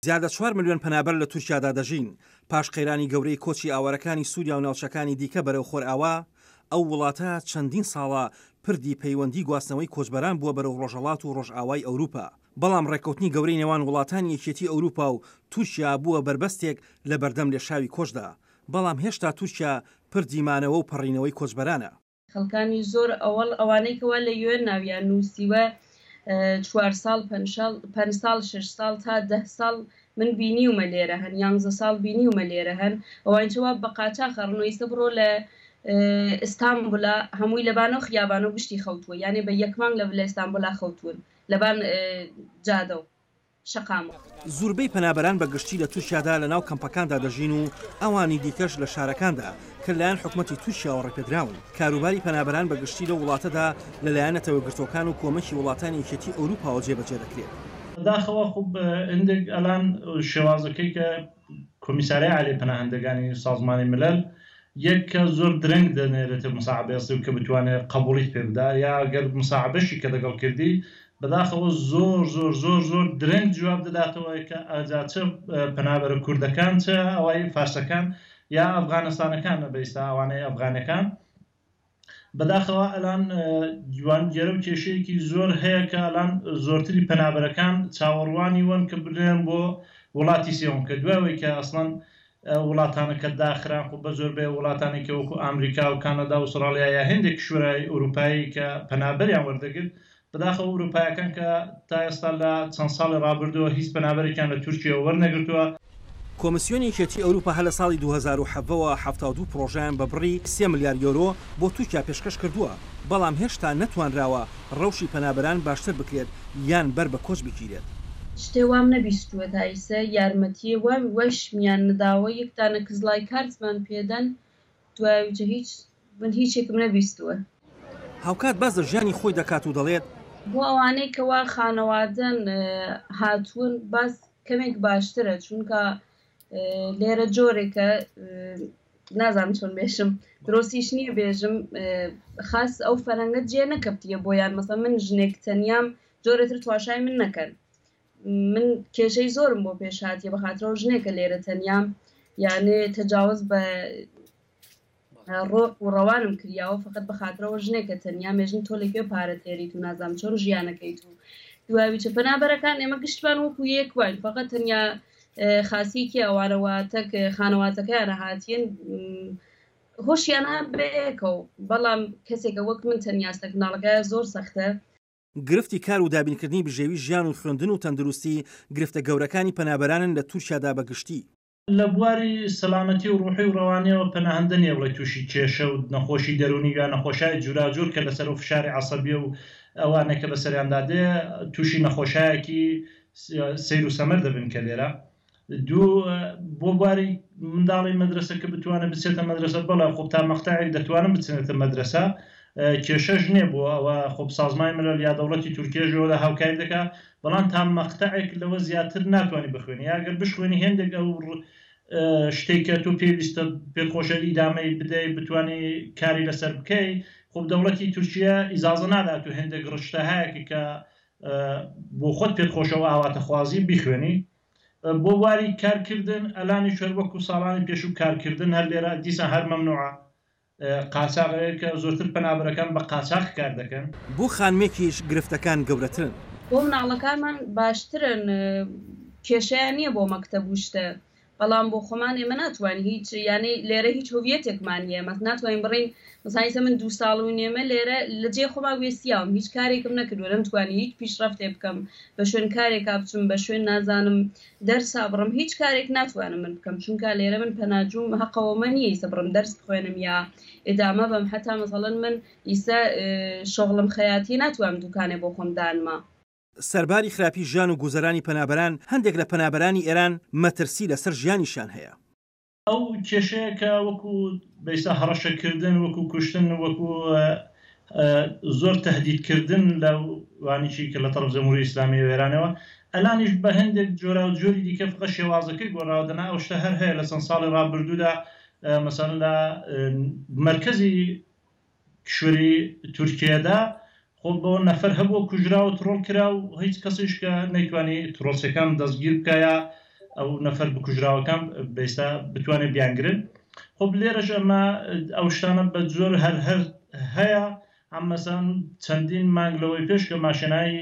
زیاد لە چوار ملیۆن پەنابەر لە تورکیادا دەژین، پاش قەیرانی گەورەی کۆچی ئاوارەکانی سووریا و ناوچەکانی دیکە بەرەو خۆرئاوا، ئەو وڵاتە چەندین ساڵە پردی پەیوەندی گواستنەوەی کۆچبەران بووە بەرەو ڕۆژهەڵات و ڕۆژئاوای ئەوروپا، بەڵام ڕێککەوتنی گەورەی نێوان وڵاتانی یەکێتی ئەوروپا و تورکیا بووە بەربەستێک لە بەردەم لێشاوی کۆچدا، بەڵام هێشتا تورکیا پردی مانەوە و پەڕینەوەی کۆچبەرانە. خەڵکانی زۆر ئەوەڵ ئەوانەی کەوا لە یوێن ناویان نووسیوە چوار ساڵ پەنج ساڵ شەش ساڵ تا دە ساڵ من بینیومە لێرە هەن یانزە ساڵ بینیومە لێرە هەن ئەوان چوا بە قاچاخ ئەڕن و ئیسە بڕۆ لە ئیستانبولا هەمووی لەبانەو خیابانەو گشتی خەوتووە یانێ بە یەک مانگ لە ئیستانبولا خەوتوون لەبان جادەو شەقام. زوربەی پەنابەران بە گشتی لە تورکیادا لە ناو کەمپەکاندا دەژین و ئەوانی دیکەش لە شارەکاندا کە لەلایەن حکومەتی تورکیاوە ڕێپێدراون. کاروباری پەنابەران بە گشتی لەو وڵاتەدا لەلایەن نەتەوەیەکگرتووەکان و کۆمەکی وڵاتانی یەکێتی ئەوروپاوە جێبەجێ دەکرێت. بەداخەوە خوب هندێک ئەلان شێوازەکەی کە کۆمیساریای عالی پەناهەندەگانی سازمانی ملل یەک کە زۆر درەنگ دەنێرێتە مساعبەی ئەسلی و کە بتوانێ قەبوڵیت پێ بدا یا گەر مساعبەشی کە دەگەڵ کردی بەداخەوە زۆر زۆر زۆر زۆر درەنگ جواب دەداتەوە کە ئەجا چ پەنابەرە کوردەکان چ ئەوای فارسەکان یا ئەفغانستانەکان بەیستا ئەوانەی ئەفغانەکان بەداخەوە ئەلان جوان گێرە و کێشەیەکی زۆر هەیە کە ئەلان زۆرتری پەنابەرەکان چاوەڕوانی وەن کە بنێن بۆ وڵاتی سێوم کە دوای کە ئەسڵەن وڵاتانە کە داخران خۆ بە زۆربەی وڵاتانی کە وەکو ئامریکا و کانادا و ئوستڕاڵیا یا هێندێک کشوەرای ئورووپایی کە پەنابەریان وەردەگرت بەداخەوە ئورووپایەکان کە تا ئێستا لە چەند ساڵی ڕابردووە هیچ پەنابەرێکیان لە تورکیەوە وەرنەگرتووە. کۆمیسیۆنی یەکێتی ئەوروپا هەر لە ساڵی 2017 وە 72 پڕۆژەیان بە بڕی سێ ملیار یۆرۆ بۆ تورکیا پێشکەش کردووە، بەڵام هێشتا نەتوانراوە ڕەوشی پەنابەران باشتر بکرێت یان بەر بە کۆچ بگیرێت. شتێ وام نەبیستووە تا ئیسە یارمەتیێ وام وەشمیان نداوە یەک دانە کزڵای کارتمان پێدەن دوایوجە هیچ من هیچێکم نەبیستووە. هاوکات باس لە ژیانی خۆی دەکات و دەڵێت. بۆ ئەوانەی کەوا خانەوادەن هاتوون باس کەمێک باشترە چونکە لێرە جۆرێکە نازانم چۆن بێژم درۆستیش نییە بێژم خاس ئەو فەرهەنگە جێ نەکەفتیە بۆیان مەسە من ژنێک تەنیام جۆرێتر تواشای من نەکەن من کێشەی زۆرم بۆ پێش هاتیە بەخاترەوە ژنێکە لێرە تەنیام یانێ تەجاوز بە ڕۆح و ڕەوانم کریاوە فقط بەخاترەوە ژنێکە تەنیا مێژن تۆ لەکوێ پارە تێریت و نازانم چۆن ژیانەکەیت و دواویچە پەنابەرەکان ئێمە گشتمان وەکو یەک واین فقط تەنیا خاسیکی ئەوانەوە تەک خانەواتەکەیانە هاتیین هۆشیانە بەیەکەوە بەڵام کەسێکە وەک من تەنیا سەک مناڵەکە زۆر سەختە. گرفتی کار و دابینکردنی بژێوی ژیان و خوێندن و تەندروستی گرفتە گەورەکانی پەنابەرانن لە تورکیادا بە گشتی. لە بواری سەلامەتی و ڕوحی و ڕەوانیەوە پەناهەندە نیە بڵێی توشی کێشە و نەخۆشی دەرونی یا نەخۆشای جوراجور کە لەسەر ئەو فشاری عەسەبیە و ئەوانەی کە بەسەریاندا دێ توشی نەخۆشایەکی سەیر و سەمەر دەبن کە لێرە دوو بۆ بواری منداڵی مەدرەسە کە بتوانێت بچێتە مەدرەسە بەڵێ خۆ تا مەقتەعێک دەتوانن بچنێتە مەدرەسە کێشەش نییە بۆ ئەوە خۆ سازمانی ملل یا دەوڵەتی تورکیەش لەوەدا هاوکاری دەکا بەڵام تا مەقتەعێک لەوە زیاتر ناتوانانی بخوێنی یا گەر بشخوێنی هێندێک ئەو شتێک کە تۆ پێویستە پێت خۆشە ئیدامەی بدەی بتانی کاری لەسەر بکەی خۆ دەوڵەتی تورکیە ئیزازە نادات و هێندێک ڕشتە هەیە کە بۆ خۆت پێت خۆشە و ئاواتەخوازی بیخوێنی بۆ بواری کارکردن ئەلانیش هەر وەکو ساڵانی پێشوو کارکردن هەر لێرە دیسان هەر مەمنوعە قاچاغ کە زۆرتر پەنابەرەکان بە قاچاغ کار دەکەن. بۆ خانمێکیش گرفتەکان گەورەترن. بۆ مناڵەکانمان باشترن کێشەیان نیە بۆ مەکتەب و شتە بەڵام بۆ خۆمان ئێمە ناتوانین هیچ یانەی لێرە هیچ هویەتێکمان نییە مەس ناتوانین بڕین مەسان ئیسە من دوو ساڵ و نێمە لێرە لە جێ خۆما وێستیاوم هیچ کارێکم نەکردووە نەمتوانی هیچ پیشڕەفتێ بکەم بە شوێن کارێکا بچم بە شوێن نازانم دەرسا بڕم هیچ کارێک ناتوانم من بکەم چونکە لێرە من پەناجووم هەقەوەمە نییە ئیسە بڕم دەرس بخوێنم یا ئیدامە بەم حەتا مەسەڵەن من ئیسە شۆغڵم خەیاتیە ناتوانم دوکانێ بۆ خۆم دانما. سەرباری خراپی ژیان و گوزەرانی پەنابەران، هەندێک لە پەنابەرانی ئێران مەترسی لەسەر ژیانیشیان هەیە. ئەو کێشەیە کە وەکو بەیسا هەڕەشە کردن، وەکو کوشتن، وەکو زۆر تەهدید کردن لە وانیی کە لە تەڕەف جەمهوری ئیسلامی ئێرانەوە، ئەلانیش بە هەندێک جۆراوجۆری دیکە فقە شێوازەکەی گۆڕاوە دەنا ئەو شتە هەر هەیە لە چەند ساڵی ڕابردوودا مەسەلەن لە مەرکەزی کشوەری تورکیەدا خۆ بۆ نەفەر هەبووە کوژرا و تڕۆڵ کرا و هیچ کەسیش کە نەیتوانی تڕۆڵچیەکان دەستگیر بکا یا. ئەو نەفەر بکوژراوەکان بەیستا بتوانێت بیانگرن. خب لێرەش ئەمە ئەو شتانە بە زۆر هەر هەر هەیە ئەم مەسەن چەندین مانگ لەوەی پێش کە ماشێنای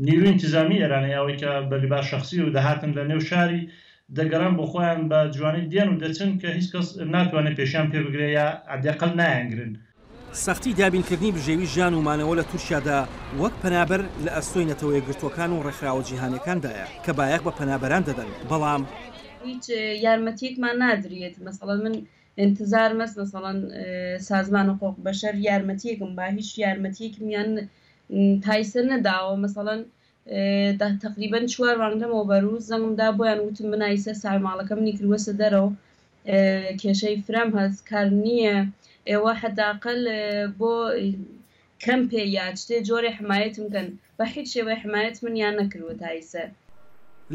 نیروی ئینتیزامی ئێرانی ئەوەی کە بە لباس شەخسی و دەهاتن لە نێو شاری دەگەران بۆ خۆیان بە جوانی دێن و دەچن کە هیچ کەس ناتوانێت پێشیان پێ بگرێ یا عەدەقەل نایانگرن. سەختی دابینکردنی بژێوی ژیان و مانەوە لە تورکیادا وەک پەنابەر لە ئەستۆی نەتەوەیەکگرتووەکان و ڕێکخراوە جیهانیەکاندایە کە بایەخ بە پەنابەران دەدەن، بەڵام. هیچ یارمەتیەکمان نادریێت مەسەڵەن من انتظار مەس مەسەڵەن سازمان حقوق بەشەر یارمەتیەکم با هیچ یارمەتیەکمیان تایسە نەداوە مەسەڵەن تەقریبەن چوار مانگ لەمەوبەر و زەنگم دا بۆیان وتم من ئایسە ساحب ماڵەکەم منی کردوەسە دەرەوە کێشەی فرەم هەس کار نییە ئێوە حەداقل بۆ کەمپێ یا چتێ جۆرێ حمایەتم کەن بە هیچ شێوەی حمایەت منیان نەکردوە تا ئیسە.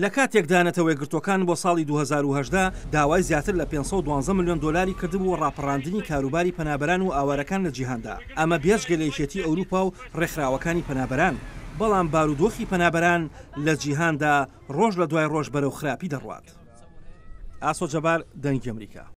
لە کاتێکدا نەتەوەیەکگرتووەکان بۆ ساڵی 2018 داوای زیاتر لە 512 ملیۆن دۆلاری کردبوو بۆ ڕاپەڕاندنی کاروباری پەنابەران و ئاوارەکان لە جیهاندا، ئەمە بێجگە لە یەکێتی ئەوروپا و ڕێکخراوەکانی پەنابەران، بەڵام بارودۆخی پەنابەران لە جیهاندا ڕۆژ لە دوای ڕۆژ بەرەو خراپی دەڕوات. ئاسۆ جەبار، دەنگی ئەمریکا.